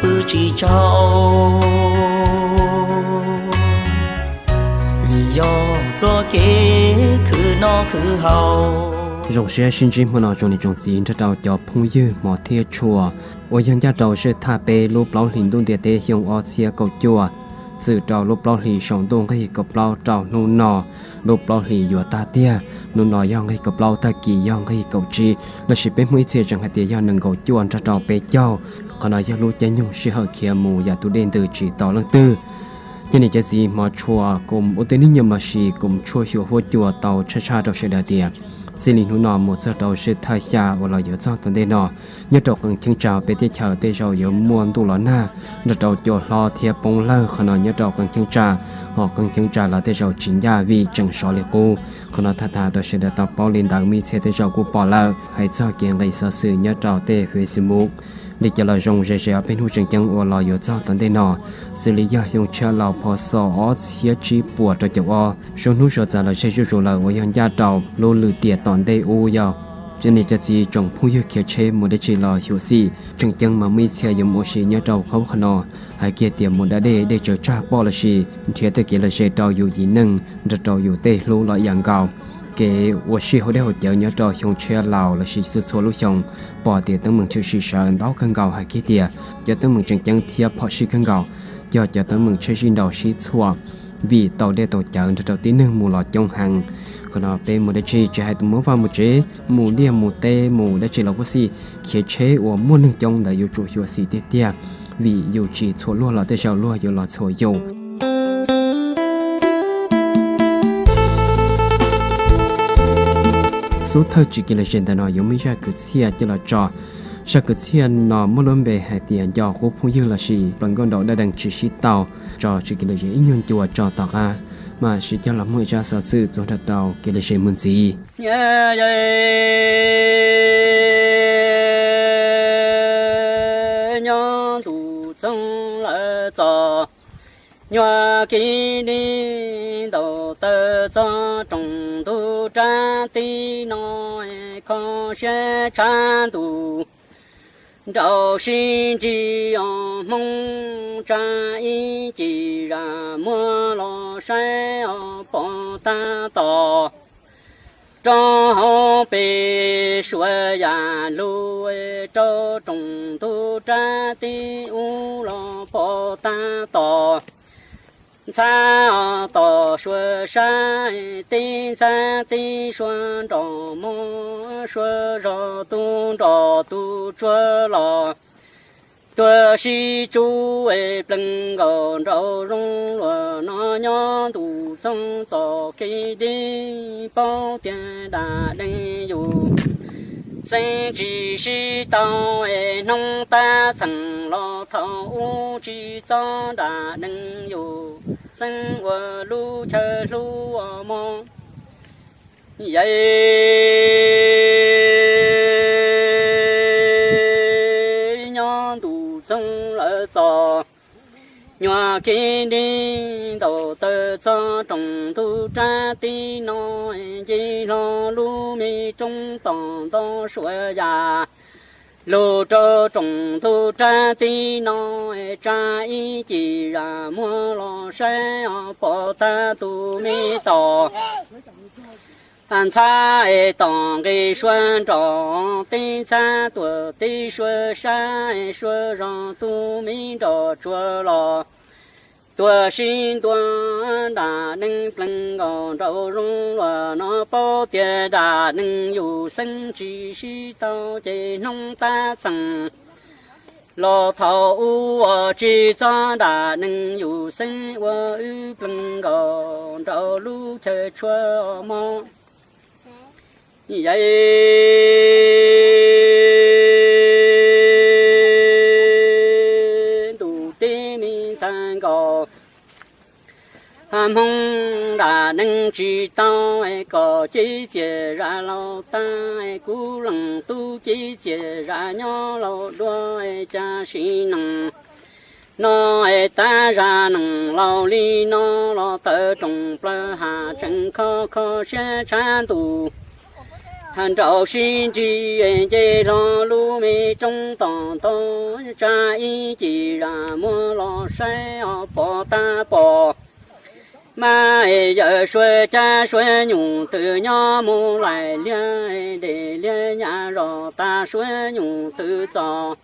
Pw tsis tsaug, vim yog txoj kev khwv noj khwv haus. Zoo siab sib ntsib hmo no zoo niam tsoom txiv nrog rau cov phooj ywg hmov thiab tshua uas yog ncaj rau sij thaj peb lub plaub hlis ntuj ntiaj teb xyoo ob txhiab kaum cuaj, txwm rau lub plaub hlis saum ntuj nqig kaum plaub rau hnub no. Lub plaub hlis yuav tag tiag, hnub no yog nqig kaum plaub, tag kis yog nqig kaum tsib, lossis peb Hmoob ib txhia tseem hais tias yog nees nkaum cuaj nrog rau peb caug. Qhov no yog lub caij nyoog sij hawm khiav mus yam tus dej ntws tsis tau leej twg. Cov niam cov txiv hmov tshua, kuv ua tej hnub nyoog lossis kuv tshuaj xyuas huab cua tau tshaj tshaj rau sawv daws tias txij li hnub no mus txog rau sij thaj xya uas los yuav txog tom ntej no, nyob rau qee cheeb tsam peb teb chaws tej zaum yuav muaj ntuj los nag nrog rau cua hlob thiab poob lawg. Qhov no nyob rau qee cheeb tsam, ho qee cheeb tsam los tej zaum tsis ncaj vim tseem sov li qub. Qhov no tham tham rau sawv daws tau paub li ntawd, me txhia tej zaum kuj pom lawm. Hais txog kev nqis xov xwm nyob rau tej Facebook li cas los zoo, ze ze ob peb hnub tseem ceeb uas los yuav txog tom ntej no, xws li yog xyoo tshaj laus pho xom ob txhiab tsib puas rau caum ob, suab hnub suav txav los ze zuj zus lawm uas yog ncaj rau lub lwm tiam tom ntej ub yog cov niam cov txiv tsoom phooj ywg khiav tsheb mus dab tsi los xyuam xim. Tseem ceeb mas me txhia yuav mus ua si nyob rau qhov no, hais kiag tias mus da dej, dej tsaws tsag poj lossis nrhiav tej kev lom zem rau yus yim neeg nrog rau yus tej hlub los yam nkaus. Kev ua si hauv dej hauv cawv nyob rau xyoo tshaj laus lossis txhua txhua lub xyoo pom tias teeb meem tshwm sim sawv ntau kawg nkaus, hais kiag tias cov teeb meem tseem ceeb thiab phom sij kawg nkaus yog cov teeb meem tsheb zij nraus sib txhuam vim tau dej tau cawv nrog rau tib neeg mus los coob heev. Qhov no peb mus dab tsi tsis hais tus muab vaj mus tsev, mus liaj mus teb mus dab tsi los kuj xij, khiav tsheb uas muaj neeg coob ntawd yuav tsum xyuam xim tiag tiag, vim yus tsis txhuam luag los tej zaum luag yuav los txhuam yus. Xub thawj tsis kev lom zem ntawm no yuav muaj zaj kwv txhiaj coj los tso. Zaj kwv txhiaj no muaj lub npe hais tias nco qub phooj ywg lossis plees nkauj nraug dab dees tsis sib tau. Tso tsis kev lom zem ib nyuag ncua tso tom qab, mam sib cog los mloog zaj xov xwm txuas nrog rau kev lom zem mus ntxiv. Nyob ntuj txoog lawm txog, nyuag kev dej ntaus taw txog rooj ntug rab teb no, kho siab tshaj ntuj nraum sib nrig os Hmoob, tsa ib ce zam muag los saib os pom tag tos. Rau hauv pes suav yam lug, rau rooj ntug rab teb ub los pom tag tos. Ntxhab os tom suav sab teb, ntxhab teb suav nrom mog, suav zog tub nrog tub tsuag los tuag sib tsub, plees nkaus nraum zoov luag no. Nyob ntuj txoog txoj kev deb, paub tias dam dees yus xeeb tsis sib tau, hnub tab txheem los thaum ub tsis txog dam dees yus xeeb ua lub chaw hlub os mog. Yawm nyob ntuj txoog lawm txog, nyuag kev deb ntaus taw txog rooj ntug rab teb no, nce hlo lub me roob tom nto suav yam lug rau rooj ntug rab teb no, tsa ib ce zam muag los saib os pom tag tus me tos. Ntxhab tom nqe suav nrom teb, ntxhab tuam teb suav sab, suav zog tub me nrog tsuag los tuag sib ntua. Dam dees plees nkaus nraum zoov luag no, paub tias dam dees yus xeeb tsis sib tau, ces hnub tab txheem los thaum ub tsis txog dam dees yus xeeb ua wb plees nkaus nraum lub chaw tshuav mog. Yawm ntuj teb me ntxhais nkaus, Hmoob dam dees tsis tau, kom cev txias zam laus tag, kuv leej tub cev txias zam nyob laus dua, cas sim neej no tab zam neej laus li no los tawm rooj plaws hav tseem kho kho siab tshaj ntuj. Nraum sib nrig nce hlo lub me roob tom ntoj, tsa ib cim zam muab los saib os pom tab pom. Mab yawm suav cab suav nyum twm nyob mus laim liag, dej liag nyab zos tas suav nyum twm txos.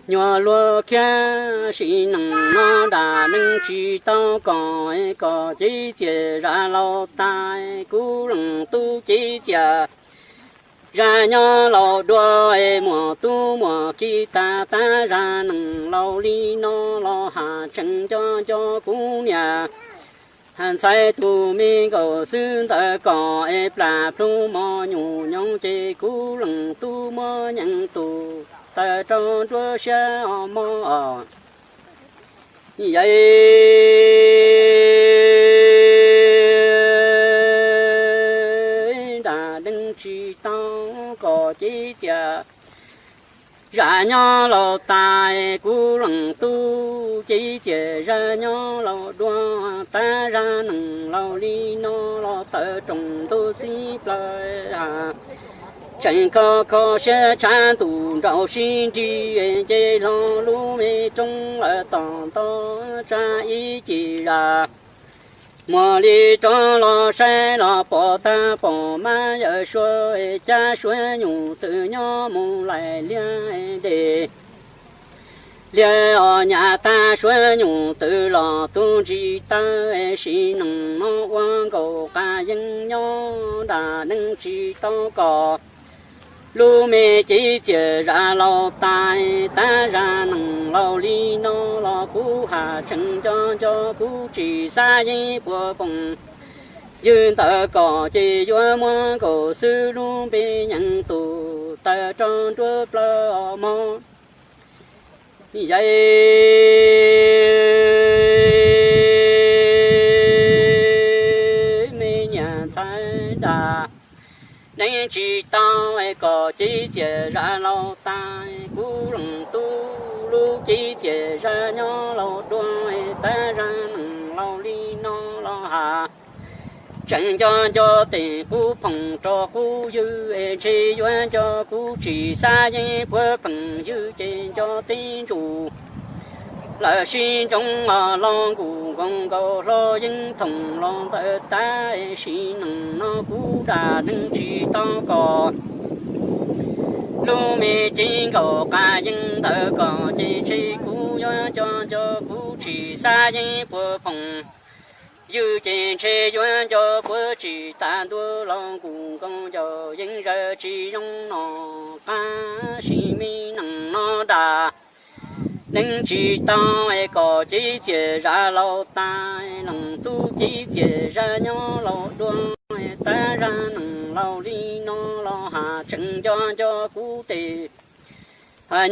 Nyuag luag khiav sim neej no dam neeg tsis tau kom, kom cev txias zam laus tas, kuv leej tub cev txias zam nyob laus dua, muam tub muam kiv tas tab zam neej laus li no los has tseem nco nco kuv niam. Ntxhais tus me nkaus xwb ntawd kom es plam plhu mos nyuj nyoos ces kuv leej tub muab nyeem tus taws rau nruab siab os mog. Yawm dam neeg tsis tau kom cev txias zam nyob laus tas, kuv leej tub cev txias zam nyob laus dua, tab zam neej laus li no los tawm roos ntuj txib plaws ha. Tseem kho kho siab tshav ntuj nraum sib nrig nce hlo lub me roob lawm tom ntoj, tsa ib cim zam muab li rov los saib los pom tab pom mab yawm suav cab suav nyum twm nyob mus laim liag, dej liag os nyab tas suav nyum twm los tus ntsis taw, sim neej no ua nkaus qas yeeb nyob dam neeg tsis tau kom lub me cev txias zam laus tas, tab zam neej laus li no los kuv has tseem nco nco kuv tsis xav yeej puag poom ywg ntawd kom ces yuav muab nkaus xwb lub npe nyeem tus taws rau nruab plaws os mog. Yawm me niam ntxhais dam neeg tsis tau kom cev txias zam laus tas, kuv leej tub lub cev txias zam nyob laus dua, tab zam neej laus li no los has tseem nco nco tes qub phoom rau qub ywg, ntshe yuav nco kuv tsis xav yeej puag phoom ywg ces nco tib ntsum lawm sib ntsoov os los nkus nkoos nkaus hlo yeeb thoom los ntawd tab sim neej no kuv dam neeg tsis tau kom lub me cev nkaus qas yeeb ntawd kom ces ntshe kuv yuav nco nco kuv tsis xav yeej puag phoom ywg ces ntshe yuav nco puag tsis tas ntua los nkus nkoos ncaus yeeb zaws tsis zoo no qab sim me neej no dam neeg tsis tau kom cev txias zam laus tas, leej tub cev txias zam nyob laus dua, tab zam neej laus li no los has tseem nco nco kuv tes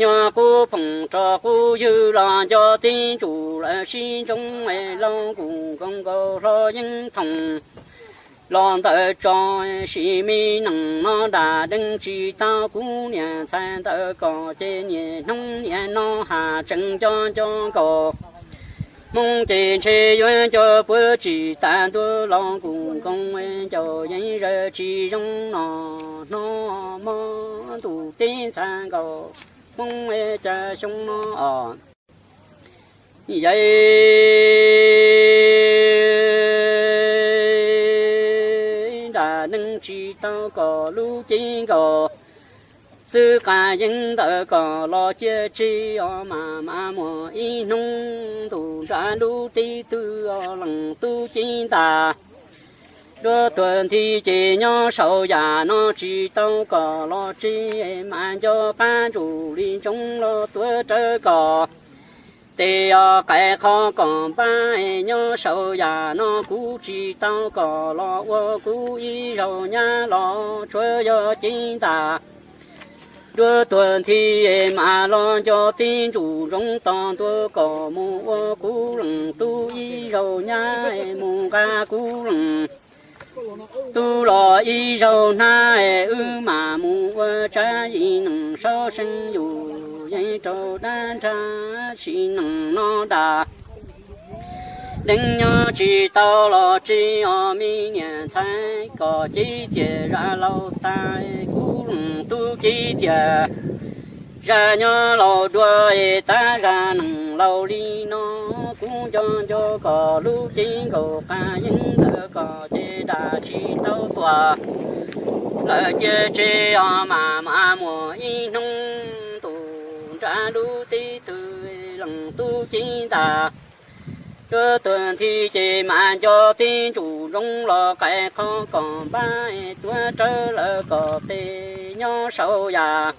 nyuag qub phoom rau qub ywg los nco tib ntsum lawm sib ntsoov los nkus nkoos nkaus hlo yeeb thoom los ntawd tso, sim me neej no dam neeg tsis tau kuv niam ntxhais ntawd kom ces niaj hnub niaj no has tseem nco nco nkaus Hmoob ces ntshe yuav nco puag tsis tas ntua los nkus nkoos ncaus yeeb zaws tsis zoo no hno mob ntuj teb ntxhais nkaus Hmoob cas xyoo no os. Yawm dam neeg tsis tau kom lub cev nkaus xwb qas yeeb ntawd kom los cia tseg os mas mas muaj ib hnub ntuj nram lub teb twg os leej tub cev ntas dua tuag nthi ces nyob saum yam no tsis tau kom los tseg mas nco qab ntsum li ntsoov los tuav rawv kom tes os qais qhov kom npab nyob saum yam no kuv tsis tau kom los ua kuv ib zaug nyab los tshuav yog cev ntas dua tuag nthi mas los nco tib ntsum ntsoov tos ntua kom mus ua kuv leej tub ib zaug nyab mus nqa kuv leej tub los ib zaug hnab wb mam mus ua tsab yim neej saub seej yus yeej rau dab nrag sim neej no dam Deev nyob tsis tau los tsis os me niam ntxhais, kom cib cias zaj laus tas, kuv leej tub cib cias zaj nyob laus dua es tab zaj neeg laus li no. Kuv nco nco kom lub cev nkaus qas yeeb ntawd kom ces dag tsis tau tuaj lawm cia tseg os mas mas muaj ib hnub ntuj nrab lub teb twg leej tub ceeb ntag. Cuab tuag nthi ces mas nco tib ntsuj zoov los qais qhov kom npab tuav rawv lawv kom tej nyob saud yam.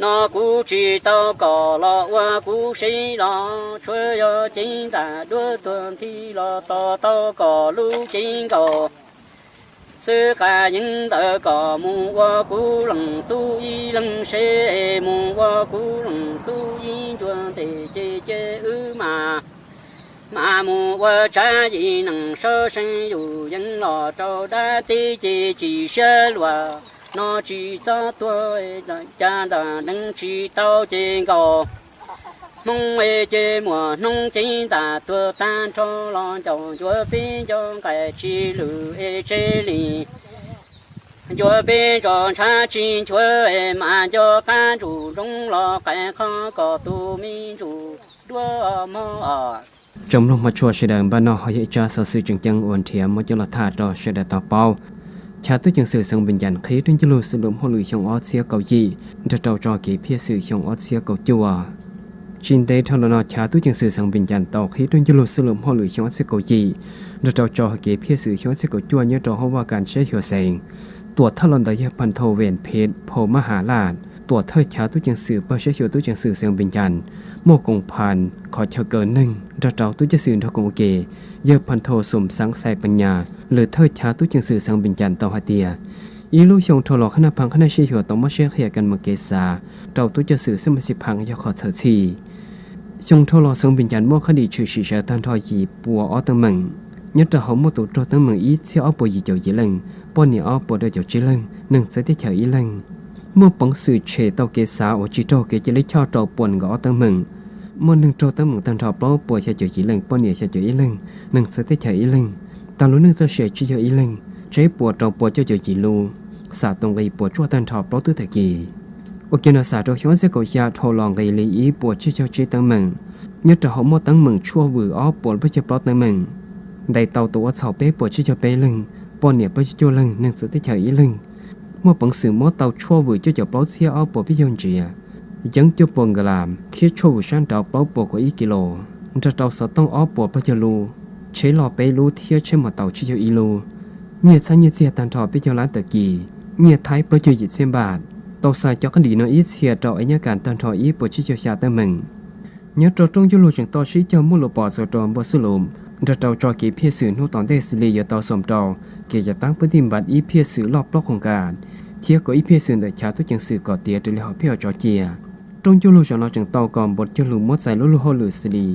No kuv tsis tau kom los ua kuv seb los tshuav yog cev ntam duab tuag nthi los tos tau kom lub cev nkaus xwb qas yeeb ntawd kom mus ua kuv leej tub ib leeg seb mus ua kuv leej tub ib ncua ntes ces ces wb mas mas mus ua tsav yim neeg sab seev yus yeev los rau dab teb ces chim siab luag no tsis txhob tuag cas ntam neev tsis tau ces nkaus Hmoob es ces muaj hnub cev ntam tuag tag nrho los ncaum ncuav peb nco nqaim tsis lwm es tseg li. Ncuav peb ntsoj ntshav tsis nchuav es mas nco qab ntsuj zoov los qais qhov kom tus me ntsuj duab mog os. Tsoom mloog mov tshua sawv daws, npaj no ho yog ib tsab xov xwm tseem ceeb uas nrhiav muab coj los tham rau sawv daws tau paub. Chav tub ceev xwm xeev Npis Cas qhib rooj cog lug xwb lub hauj lwm xyoo ob txhiab kaum yim nrog rau tso kev phiaj xwm xyoo ob txhiab kaum cuaj. Tsis ntev dhau los no chav tub ceev xwm xeev Npis Cas tau qhib rooj cog lug xwb lub hauj lwm xyoo ob txhiab kaum yim nrog rau tso kev phiaj xwm xyoo ob txhiab kaum cuaj nyob rau hauv vaj kam siab xyuam xeev. Tuam thawj los ntawm yawg Phas Thau Ves Phem Phau Mab Has Laj, tuam thawj chav tub ceev xwm pawg siab xyuas tub ceev xwm xeev Npis Cas, muaj koom phav qhov chaw kaw neeg nrog rau tub ceev xwm nrog koom ua ke. Yawg Phas Thau Xum Xav Xais Pas Nyas, lwm thawj chav tub ceev xwm xeev Npis Cas tau hais tias, ib lub xyoo dhau los qhab naj pha qhab naj siab xyuas tau mob siab qhia kas mus kev xav rau tub ceev xwm xab mas xij pha yog qhov txhawj txhij. Xyoo dhau los xeev Npis Cas muaj qhab dis tshwm sim sawv tag nrho yim pua ob teeb meem, nyob rau hauv muaj tus raug teeb meem ib txhiab ob puas yim caum yim leej, poj niam ob puas rau caum tsib leej, neeg txawv teb chaws ib leeg. Muaj peev xwm tshem tau kev xav uas tsis raug kev cia li choj rau puas nees nkaum ob teeb meem, muaj neeg raug teeb meem tag nrho plaub puas xya caum yim leej, poj niam xya caum ib leeg, neeg txawv teb chaws ib leeg. Tag lub neej txoj sia tsis yog ib leeg, tseb puas rau puas cuaj caum yim lub, xam tus nqi puas tsuaj tag nrho plaub tug tag kis. Ua ke no xam rau xyoo ob txhiab kaum xya dhau los nqis li ib puas tsib caug tsib teeb meem, nyob rau hauv muaj teeb meem tshuaj vwm ob puas plaub caug plaub teeb meem, ntes tau tus ua txhaum peb puas tsib caug peb leeg, poj niam plaub caug cuaj leeg, neeg txawv teb chaws ib leeg. Muaj peev xwm muab tau tshuaj vwm cuaj caum plaub txhiab ob puas peb caug ntsiav, yeeb cuaj puas nkas lam thiab tshuaj vwm sab nraud plaub puas kaum ib kis los, nrog rau xov tooj ob puas plaub caug lub, tsheb loj peb lub thiab tsheb mos taus tsib caug ib lub. Nyiaj txhab nyiaj txiag tag nrho peb caug lab tawm kis, nyiaj thaib plaub caug yim txhiab npaj. Tau xa cov qhab dis no ib txhia rau ev nyob kas tag nrho ib puas tsib caug xya teeb meem. Nyob rau rooj cog lug tseem tau sib cog muaj lus pom txog rau npua xwb lus nrog rau tso kev phiaj xwm hnub tom ntej xws li yuav tau xoom rau kev cov taab pab tij npam ib phiaj xwm loj plaub khoom kas thiab kom ib phiaj xwm ntawm chav tub ceev xwm kom tiav raws li hom phiaj tso cia. Rooj cog lug zaum no tseem tau kom npua cog lug muab txais lub luag hauj lwm xws li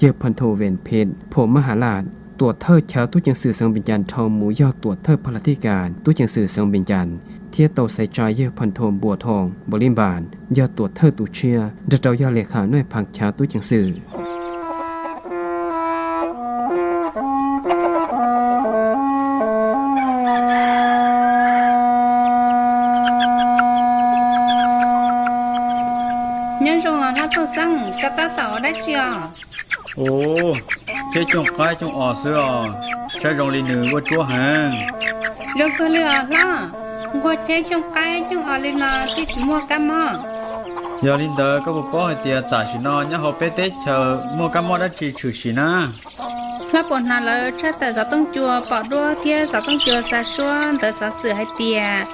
yawg Phas Thau Ves Phem Phau Mab Has Laj, tuam thawj chav tub ceev xwm xeev Npis Cas dhau mus yog tuam thawj pha las thij kas tub ceev xwm xeev Npis Cas, thiab tau xaiv tsa yawg Phas Thau Npua Thoo Npaus Lis Npas yog tuam thawj tus tshiab nrog rau yog li kham nuj pha chav tub ceev xwm. Nyob zoo hlob Tooj Xeeb, koj tab tom ua dab tsi os? Ua, cheb cooj qaib cooj os xwb os, saib zoo li nws vuab tsuab heev. Zoo kawg li os hlob, nquag cheb cooj qaib cooj os li no thiaj tsis muaj kab mob. Yog li ntawd koj puas paub hais tias tam sim no nyob hauv peb teb chaws muaj kab mob dab tsi tshwm sim na? Hlob puas hnav lawv tshaj tawm xov tooj cua pom duab thiab xov tooj cua xa suab ntawd xov xwm hais tias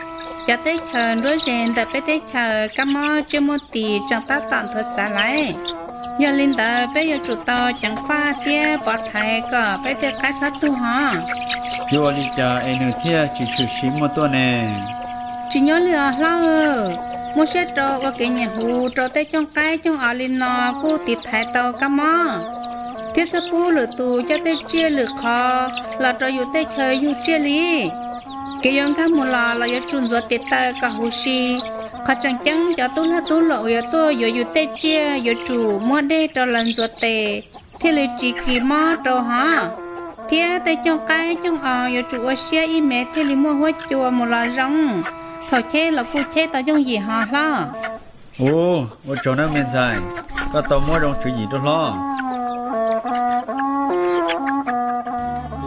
cov teb chaws nruab ze ntawm peb teb chaws kab mob tsiaj muaj tis tseem tab tom nthuav txav lawm. Yog li ntawd peb yuav tsum tau ceev faj thiab pov thaiv kom peb tej qaib txhob tuag hos. Yuav ua li cas es nws thiaj tsis tshwm sim muaj tuaj ne? Tsis nyob li os hlob, muab siab rau ua kev nyiam huv rau tej cooj qaib cooj os li no kuj tiv thaiv tau kab mob, thiab txhob pub lwm tus coj tej tsiaj lwm qhov los rau yus tej chaw yug tsiaj li. Kev yuav nkag mus los los yuav tsum ntxuav tes taw kom huv si. Qhov tseem ceeb cov tub lag tub luam uas yuav tuaj yuav yus tej tsiaj yuav tsum muab dej rau lawv ntxuav tes, thiaj li tsis kis mob rau hov, thiab tej cooj qaib cooj os yuav tsum ua siab ib me thiaj li muaj huab cua mus los zoo. Thaum cheb los kuj cheb tau yooj yim hov hlob. Ua tsaug nawb me ntxhais, koj tau muab zoo tswv yim rau hlob.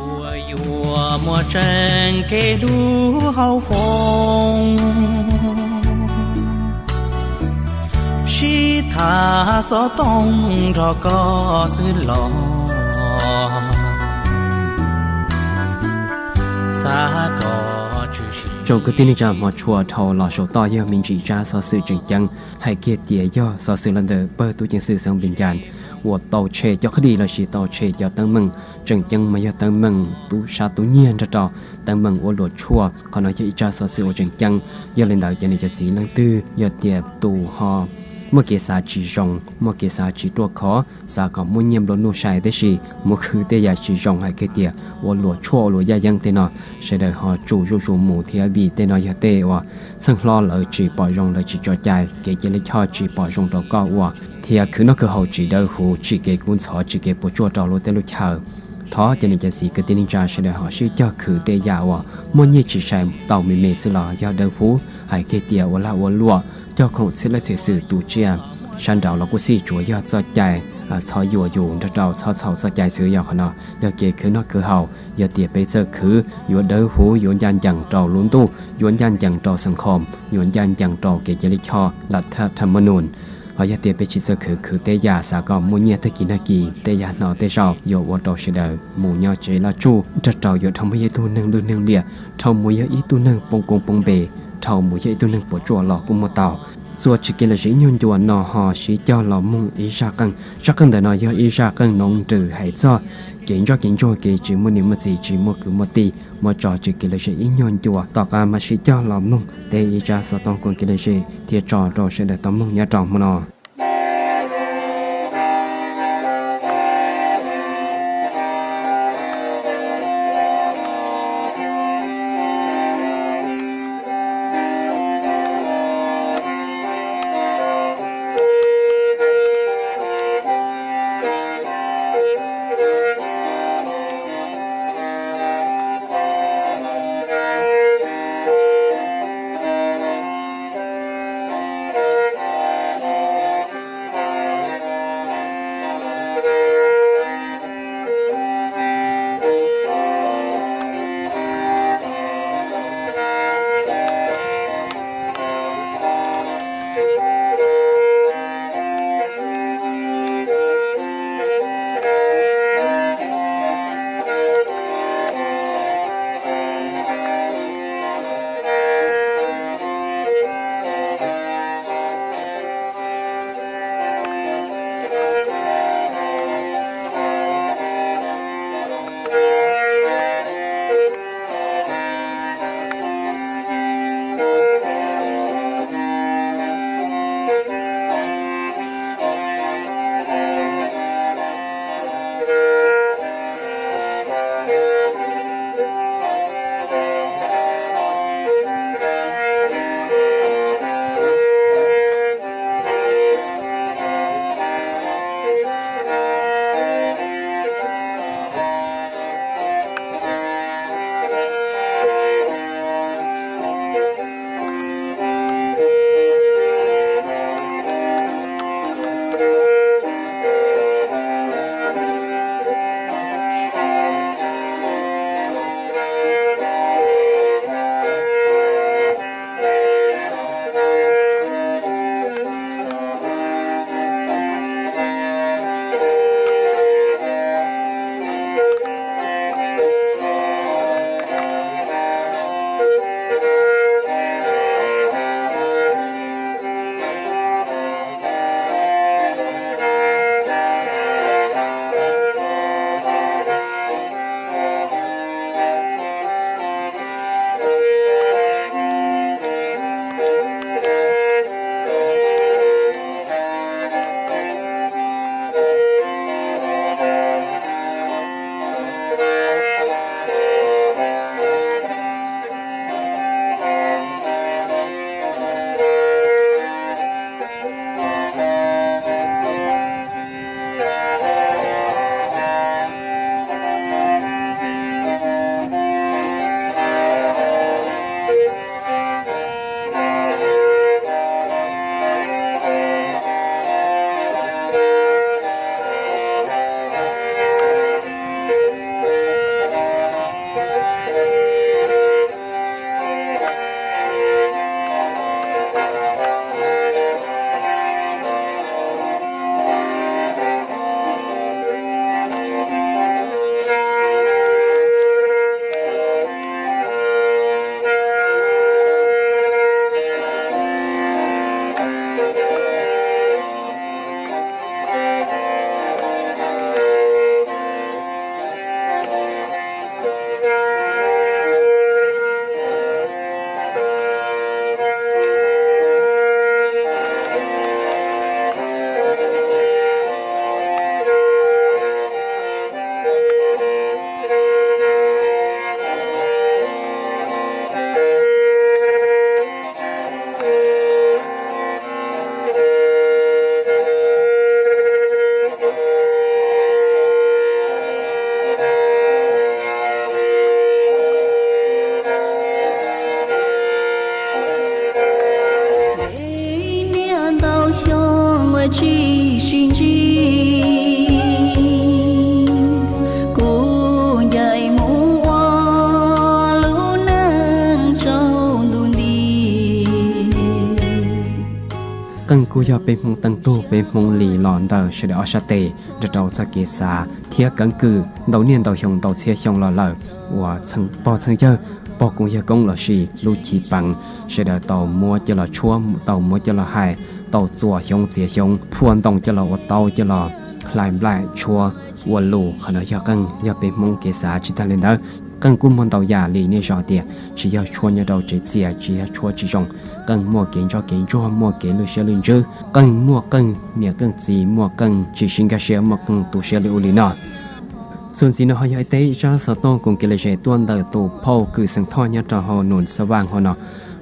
Ua yuav muaj tseeb kev hlub hauv foom, sib tham xov tooj nrog koj xwb los, xav kom tshwm sim. Tsoom kwv tij neej tsa hmov tshua, dhau los saum toj yog me ntsis tsab xov xwm tseem ceeb hais kiag tias yog xov xwm los ntawm pawg tub ceev xwm xeev Npis Cas uas tau tshem cov qhab dis lossis tau tshem cov teeb meem tseem ceeb mas yog teeb meem tub sab tub nyiag nrog rau teeb meem ua luam tshuaj. Qhov no yog ib tsab xov xwm uas tseem ceeb. Yog li ntawd cov niam cov txiv leej twg yog tias tus ho muaj kev xav tsis zoo, muaj kev xav tsis ruaj khov, xav kom muaj nyiaj nplua nuj sai tab sis muaj khwv tej yam tsis zoo hais kiag tias ua luam tshuaj ua luam yaj yeeb tej no, sawv daws ho tsum zuj zus mus thiab vim tej no yog tej uas txheej hlob lawv tsis pom zoo lawv tsis tso cai, kev cia li choj tsis pom zoo rau koj ua, thiab khwv noj khwv haus tsis dawb huv, tsim kev kub ntxhov tsim kev puas tsuaj rau lub teb lub chaw. Thov cov niam cov txiv kwv tij neej tsa sawv daws ho sib cog khwv tej yam uas muaj nyiaj tsis sai tau me me xwb los yog dawb huv, hais kiag tias ua lag ua luam, coj khoom txhiab leej txhiab xwm tu tsiaj. Sab nraud los kuj xij tsuas yog txoj cai txhob yuam yus nrog rau txhob txhaum txoj cai xwb. Yog qhov no yog kev khwv noj khwv haus, yog tias peb txawj khwv yuav dawb huv, yuav ncaj ncees rau lub ntuj, yuav ncaj ncees rau xeev khoom, yuav ncaj ncees rau kev cia li choj lam tham tham maj nus. Ho yog tias peb tsis txawj khwv, khwv tej yam xav kom muaj nyiaj tag kis nag kis, tej yam no tej zaum yuav ua rau sawv daws mus nyob tsev loj tsuj, nrog rau yuav dhau muaj yog ib tug neeg lwj neeg liam, dhau mus yog ib tug neeg poob koob poob npe, dhau mus yog ib tug neeg puas tsuaj los kuj muaj tau. Txuas tsis kev lom zem ib nyuag ncua no ho sib cog los mloog ib zaj qeej. Zaj qeej ntawm no yog ib zaj qeej noov nrws hais txog kev ntsuag kev ntsuag, kev tsis muaj niam muaj txiv, tsis muaj kwv muaj tij, muab tso tsis kev lom zem ib nyuag ncua. Tom qab mam sib cog los mloog tej ib tsab xov tooj kuj kev lom zem thiab tso rau sawv daws tau mloog nyob rau hmo no. Kuj yog peb Hmoob teej tug, peb Hmoob li los ntawm sawv daws ob sab tes nrog rau txoj kev xav thiab keeb kwm ntau niaj ntau xyoo ntau txhiab xyoo los lawm uas txheej pog txheej yawg, pog koob yawg koob lossis lub chiv peev, sawv daws tau muab coj los tshuab, tau muab coj los hais, tau txuas xyoob txiav xyoob, phua ntoo coj los ua taub coj los hlais nplaim tshuab ua lus. Qhov no yog qeej, yog peb Hmoob kev xav. Tsis tag li ntawd, qeej kuj muaj ntau yam li nej zov tias tsis yog tshuab nyob rau tsev txias, tsis yog tshuab tsis zoo, qeej muaj kev ntsob kev ntsuag, muaj kev lwj siab lwj ntswb, qeej muaj qeej niam qeej txiv, muaj qeej tsis sib nkag siab, muaj qeej tu siab li ub li no. Txuas ntxiv no ho yog ib teb zaj xov tooj koom kev lom zem tuaj ntawm tus phauj Kws xeem Thoj nyob rau hauv Nus Xav Vaj hauv no,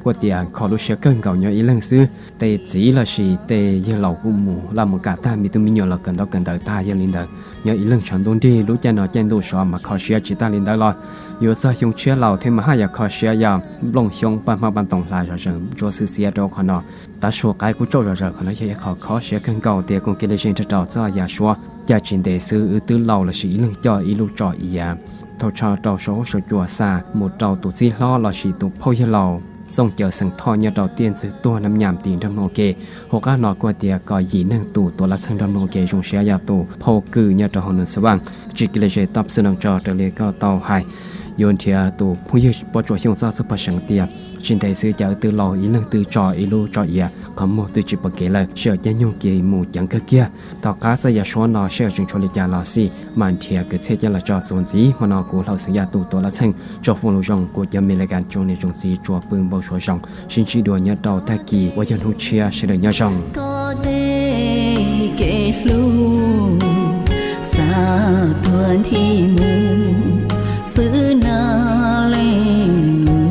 kuj tias kho lub siab kawg nkaus nyob ib leeg xwb. Tej txiv lossis tej yawg laus kuj mus laj mus kam tag, me tub me nyuam los kawm ntaub kawm ntawv tag, yog li ntawd nyob ib leeg tshav ntuj nrig. Lub caij no caij ntuj sov mas kho siab, tsis tag li ntawd los yuav txog xyoo tshiab laus thiab mas haj yam kho siab, yog nplooj xyoob paj hmab paj ntoos hla zom zaws ntsuab xwb xiab rau qhov no. Tav su qaib kuj tsauj zom zaws, qhov no yog ib qho kho siab kawg nkaus. Tias koom kev lom zem nrog rau txoj yav suab, cas tsis ntev xwb wb twb laus lossis ib leeg coj ib lub tso iav, thaum tsho rau saum huab saum cua xa mus rau tus txij hlob lossis tus phauj yawg laus Txooj Cawv xeem Thoj nyob rau tiaj ntxwg tuag nab nyam tim nrog mloog ua ke. Hauv qab no kuj tias kom yim neeg tus tuav laj txheej nrog mloog ua ke, zoo siab yog tus phauj Kws nyob rau hauv Nus Xav Vaj tsim kev lom zem tau xwm neej tso raws li koj tau hais, yuav nrhiav tus phooj ywg Pob Tsuas Xyooj txoj txoj pog seev tias tsis ntev xwb cas wb twb laus ib leeg twb tso ib lub tso iav, qhov muag twb tsis pom kev lawm, sij hawm caij nyoog ces mus ceev kawg kiag. Tom qab txoj yav suab no sij hawm tseem tshuav li cas los xij mam nrhiav kwv txhiaj coj los tso txuas ntxiv. Hmo no kuv Hlau Xeem Yaj tus tuav laj txheej tso foom lus zoo, kuv cov me li kas tsoom niam tsoom txiv tsuas pw npau suav zoo, sib ntsib dua nyob rau tag kis uas yog hnub tshiab, sawv daws nyob zoo. Koj tej kev hlub xa tuag nthi mus xwb na leej nus.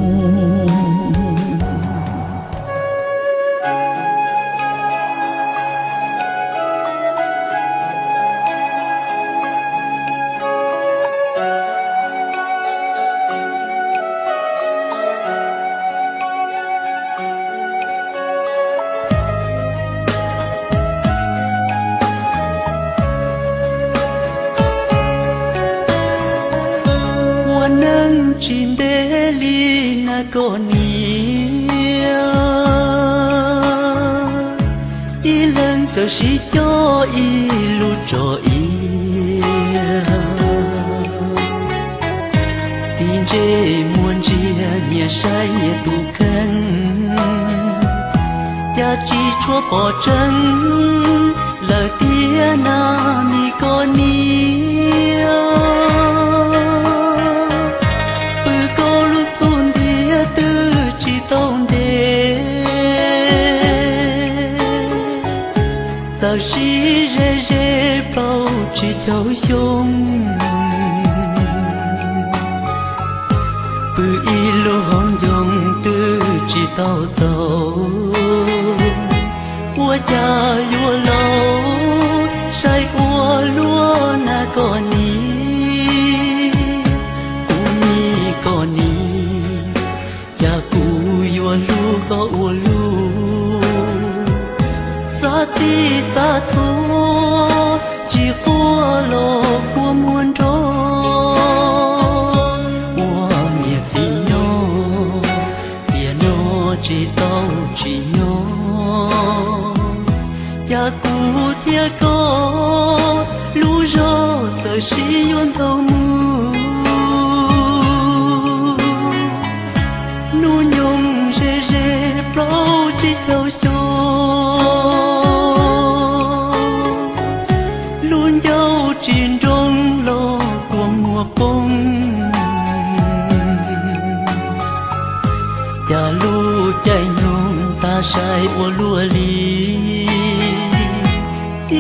Ua neej tsis ntev li na koj niam, ib leeg txawm sib coj ib lub tso iav, tig ntsej muag ntsia nyias saib nyias tus kheej, cas tsis tshua pom tseeb lawm tiag na mi koj niam. Pw koj lub xub ntiag twb tsis tau ntev, txawm sib ze ze plaub tsib caug xyoo. Pw ib lub hauv ncoo twb tsis tau txaus, ua cas yuav laus saib ua luaj na koj niam. Kuv mi koj niam, cas kuv yuav hlub koj ua luaj, xav txij xav txhua tsis quaj los kua muag nrog. Ua niam txiv nyob tiam no tsis tau tsim nyog, cas kuv thiab koj lub zog txawm sib yuav ntau mus. Hnub nyoog ze ze plaub tsib caug xyoo, lub ncauj tsis nroo los kua muag poob, cas lub caij nyoog tag sai ua luaj li.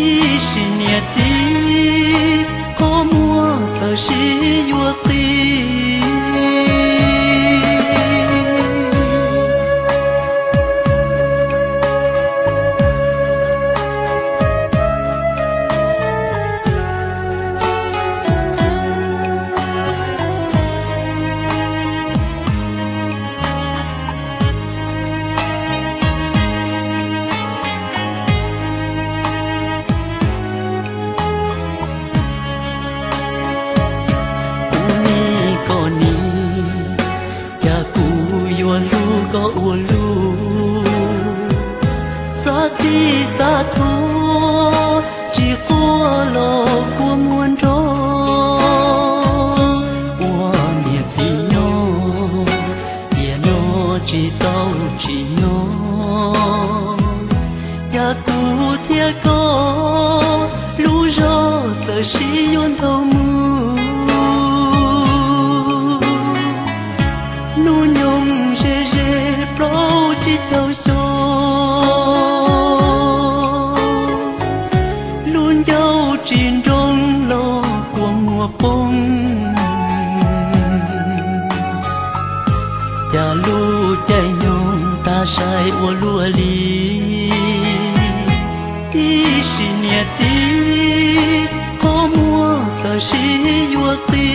Ib sim niam txiv qhov muag txawm sib yuav qis. Kuv mi Ib xav txhua tsis quaj los kua muag nrog ua niam txiv nyob, tiam no tsis tau tsim nyog. Cas kuv thiab koj lub zog txawm sib yuav ntau mus. Hnub nyoog ze ze plaub tsib caug xyoo, lub ncauj tsis nroo los kua muag poob. Cas lub caij nyoog tag sai ua luaj li, ib sim niam txiv qhov muag txawm sib yuav qi.